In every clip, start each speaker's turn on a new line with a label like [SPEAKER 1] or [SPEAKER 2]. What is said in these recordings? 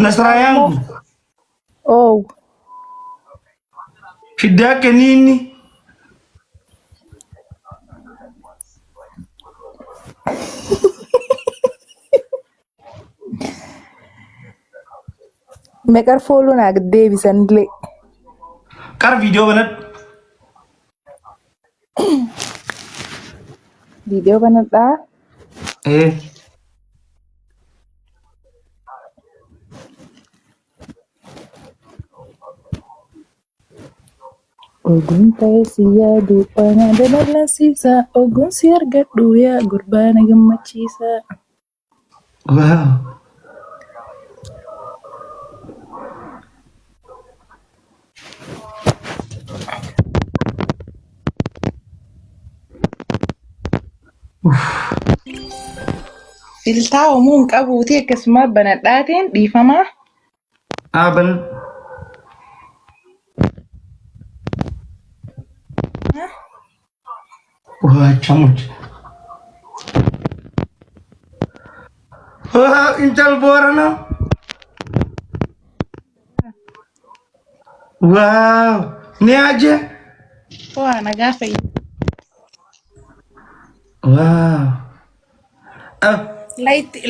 [SPEAKER 1] Nasraa yangu.
[SPEAKER 2] Oh,
[SPEAKER 1] Shida yake nini?
[SPEAKER 2] Meeqa fooluu naa deebisanillee.
[SPEAKER 1] Qar viidiyoo banadhu.
[SPEAKER 2] Viidiyoo banadhaa.
[SPEAKER 1] Eh.
[SPEAKER 2] Oguun ta'e si yaadu waan dabalasiisa. Oguun si argadhu yaa gurbaa na gammachiisa.
[SPEAKER 1] Wow.
[SPEAKER 2] Filtaa hoomuu hin qabuuti akkasuma banadhaatiin dhiifamaa.
[SPEAKER 1] Ah, banadhu. Waachamuch. Intal Boorana. Waaw. Ni aje.
[SPEAKER 2] Waa nagaa fayyaa.
[SPEAKER 1] Waaw. Ah,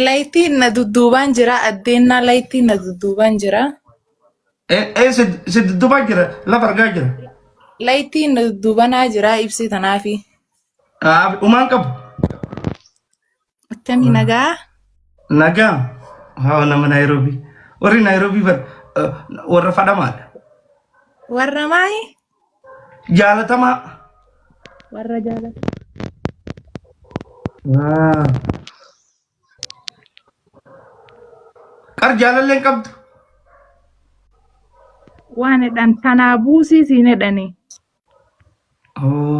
[SPEAKER 2] Layitiin na dudduubaan jira. Addeenaa layitiin na dudduubaan jira.
[SPEAKER 1] Eh, si dudduubaan jira. Lafa argaa jira.
[SPEAKER 2] Layitiin na dudduubanaa jira ibsi tanaafi.
[SPEAKER 1] Ah, dhumaan qabu.
[SPEAKER 2] Akkamii nagaa?
[SPEAKER 1] Nagaa. Haa nama Naayiroobii. Warri Naayiroobii bar warra fadhamaadha.
[SPEAKER 2] Warra maayi?
[SPEAKER 1] Jaalatamaa.
[SPEAKER 2] Warra jaalata.
[SPEAKER 1] Waa. Qar jaalallee hin qabdu.
[SPEAKER 2] Waan jedhan tanaa buusii siin jedhani.
[SPEAKER 1] Oo.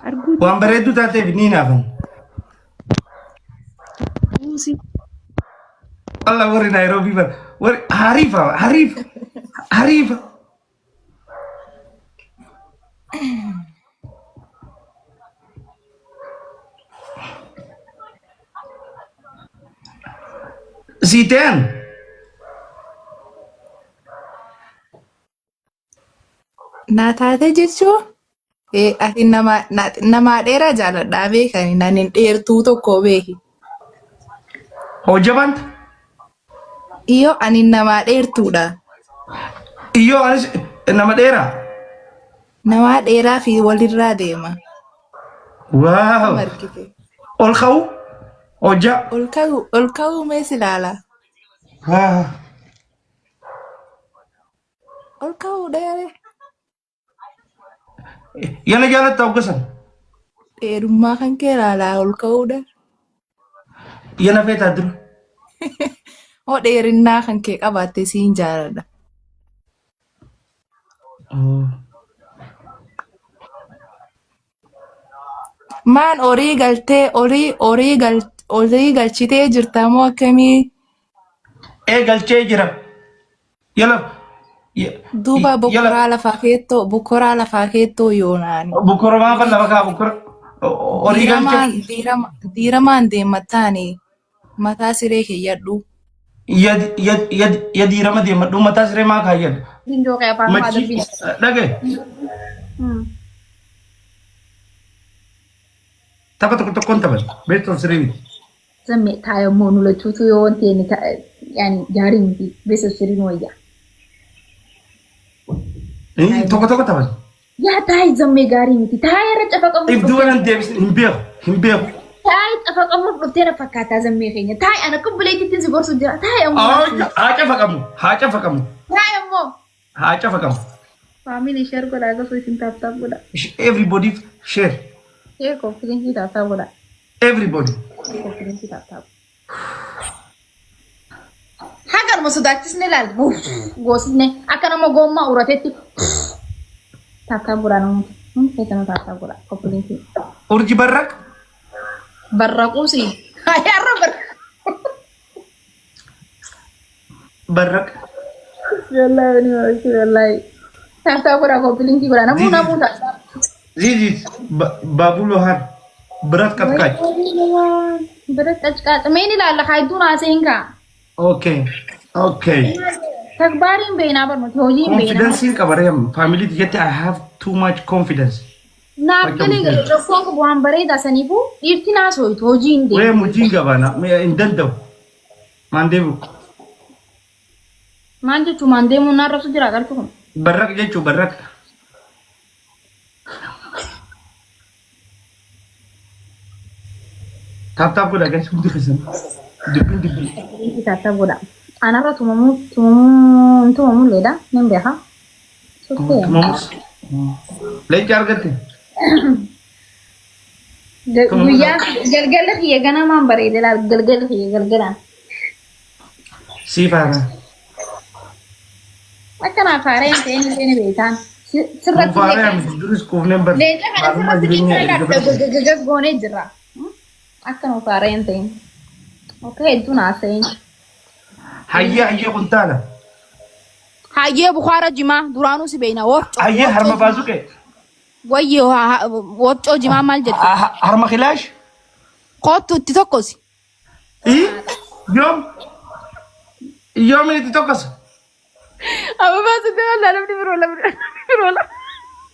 [SPEAKER 2] Arguu
[SPEAKER 1] Waan bareedduu taateef ni hinaafan.
[SPEAKER 2] buusii.
[SPEAKER 1] Allah warri Naayiroobii bar warri hariifa hariifa hariifa. Sii ta'an
[SPEAKER 2] Naa taate jechuun ati nama namaa dheeraa jaaladhaa beekani nani dheertuu tokko beeki.
[SPEAKER 1] hojjabanta
[SPEAKER 2] Iyyoo ani namaa dheertuudha.
[SPEAKER 1] iyyoo anis nama dheeraa.
[SPEAKER 2] Namaa dheeraa fi walirraa deema.
[SPEAKER 1] Waaw
[SPEAKER 2] Akkam argite?
[SPEAKER 1] ol ka'u hojjaa.
[SPEAKER 2] Ol ka'uu ol ka'uu mees ilaala.
[SPEAKER 1] Waa.
[SPEAKER 2] Ol ka'uu dheere.
[SPEAKER 1] Yana jaalatta hoggasan.
[SPEAKER 2] Dheerummaa kan kee ilaalaa ol ka'uudha.
[SPEAKER 1] Yana feetaa dura.
[SPEAKER 2] Hoo dheerinnaa kan kee qabaatte siin jaaladha. Maan horii galtee horii horii gal horii galchitee jirta moo akkamii?
[SPEAKER 1] Ee galchee jira. Yala
[SPEAKER 2] Duuba
[SPEAKER 1] yala
[SPEAKER 2] bokkoraa lafaa keettoo bokkoraa lafaa keettoo yoonaani.
[SPEAKER 1] bukkora maafan lafa kaa bukkora horii galchee.
[SPEAKER 2] Diiramaan diirama diiramaan deemattaani mataa siree keeyyadhu.
[SPEAKER 1] Yad yad yad yadiirama deemadhu mataa siree maa kaayyadhu.
[SPEAKER 3] Dinjoo kee afaan maa
[SPEAKER 1] Machi
[SPEAKER 3] darbii.
[SPEAKER 1] dhagaye tapha tokko tokkoon taphan best of three miti.
[SPEAKER 3] Zamme taaya immoo nu lachuutu yoo wanti inni yaani gaarii miti best of three nu wayya.
[SPEAKER 1] Tokko tokko taphan.
[SPEAKER 3] Yaa taayi zammee gaarii miti taaya irra cafaqamuuf
[SPEAKER 1] If duuba
[SPEAKER 3] dhuftee
[SPEAKER 1] nan deebisin hin beeku hin beeku.
[SPEAKER 3] taayi cafaqamuuf dhuftee na fakkaataa zammee keenya taayi ana akka buleetittiin si gorsu jira taayi ammoo
[SPEAKER 1] Haa cafaqamu haa cafaqamu
[SPEAKER 3] taayi ammoo.
[SPEAKER 1] haa cafaqamu.
[SPEAKER 3] Faamilii share godhaa akkasuma isin taap taap godhaa.
[SPEAKER 1] Everybody share
[SPEAKER 3] Share confidence taap taap godhaa.
[SPEAKER 1] everybody.
[SPEAKER 3] Confidence taap taap. Haganuma sodaachisne laal goosisne akka nama goommaa uratetti taap taap godhaa namoota. Hundi keessanuu taap taap godhaa confidence.
[SPEAKER 1] Urji barraq
[SPEAKER 3] Barraquusi. Hayyaarra barra.
[SPEAKER 1] Barraq.
[SPEAKER 3] Wallahi ni wallahi. Taap taap godhaa copy link godhaa namuu namuu taap taap.
[SPEAKER 1] This is Babu Lohan. Birat qaxqaac.
[SPEAKER 3] Birat qaxqaac. Meen ilaalla haayituun haasa'in kaa.
[SPEAKER 1] Okay. Okay.
[SPEAKER 3] Takbaariin beeknaa barnooti hojii hin beeknaa.
[SPEAKER 1] Confidence qaba reem. Family tiyyatti I have too much confidence.
[SPEAKER 3] Naaf galee rakkoon qabu waan bareedaa saniifuu dhiirti naa sooyitu hojii hin deemu.
[SPEAKER 1] Reem hojiin qabaana hin danda'u. Maan deebi'u.
[SPEAKER 3] Maal jechuun maan deemuun naan rabsu jira galchu kun.
[SPEAKER 1] Barraq jechuu barraq. Taap taap godha guys hundi keessan. Dubbiin dubbii.
[SPEAKER 3] Taap taap godha. Anarra tumamuu tumamuu hin tumamuu leedha nin beeka. Sukkee.
[SPEAKER 1] Tumamus. Leenca argatte.
[SPEAKER 3] Guyyaa galgala kiyya ganamaan bareede laal galgala kiyya galgalaan.
[SPEAKER 1] Sii faara.
[SPEAKER 3] Akka naaf haaree hin ta'in illee ni beektaan. Sirratti
[SPEAKER 1] Faara miti duris kuufneen bar.
[SPEAKER 3] Leenca kana
[SPEAKER 1] Maalummaa
[SPEAKER 3] sirratti
[SPEAKER 1] jireenya erga barate.
[SPEAKER 3] gaggoonee jirra. Akka nuuf haaree hin ta'in. Akka hedduu naaf ta'in.
[SPEAKER 1] Hayyee hayyee kuntaala.
[SPEAKER 3] Hayyee bukaara jimaa duraanuu si beekna. Wofcoo.
[SPEAKER 1] Hayyee harma baasuqee.
[SPEAKER 3] Wayyee wofcoo jimaa maal jettu?
[SPEAKER 1] Harma kilaash.
[SPEAKER 3] Kottu itti tokkosi.
[SPEAKER 1] Ii yoom yoom itti tokkosa.
[SPEAKER 3] Ababaa sitti wallaa namni biroo lama namni biroo lama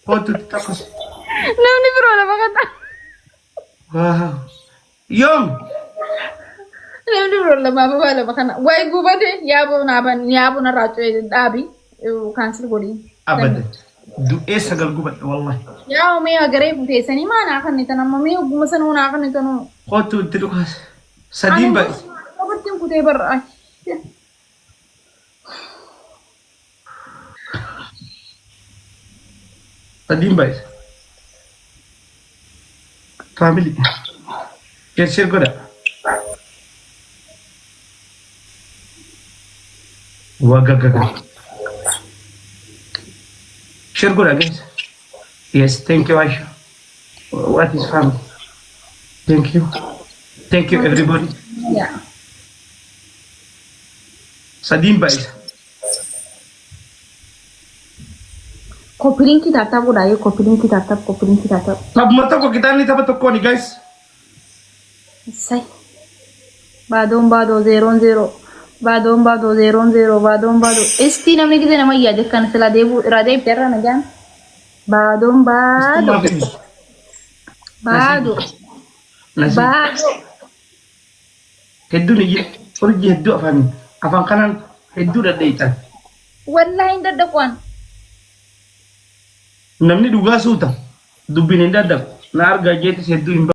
[SPEAKER 1] Kottu itti tokkosa.
[SPEAKER 3] namni biroo lama kan
[SPEAKER 1] Waaw. Yoom
[SPEAKER 3] namni biroo lama ababaa lama kana wayi gubate yaaboo naaban yaaboo narraa cu'ee dhaabi kaansil godhi.
[SPEAKER 1] Abadan. Du'ee sagal gubadhe wallahi.
[SPEAKER 3] Yaa mee agaree futeessanii maa naa kan amma mee ogguma sanuu naa kan tanuu.
[SPEAKER 1] Kottu itti dhukaas. Sadiin ba'e.
[SPEAKER 3] Qabattiin kutee barra.
[SPEAKER 1] Sadiin ba'e. Family. Share share godha. Wagagaga. Share godha guys. Yes, thank you Aisha. What is family? Thank you. Thank you everybody.
[SPEAKER 3] Yaa.
[SPEAKER 1] Sadiin ba'e.
[SPEAKER 3] Copy link tap tap godhaa copy link tap tap copy link tap tap.
[SPEAKER 1] Taphuma tokko kitaabni tapha tokkooni guys.
[SPEAKER 3] Sai. Baadoon baadoo zeeroon zeeroo. Baadoon baadoo zeeroon zeeroo baadoon baadoo. Istii namni gisee nama yaade kan sila deebi'u irraa deebite irraa nagaan. Baadoon baadoo. Baadoo.
[SPEAKER 1] Nasiib.
[SPEAKER 3] Baadoo.
[SPEAKER 1] Hedduun iyye urjii hedduu afaan afaan kanaan hedduu dhadheeyxan.
[SPEAKER 3] Wallaahi hin daddaqu an.
[SPEAKER 1] Namni dhugaa suuta dubbiin hin dadhabu. Na argaa jeetis hedduu hin.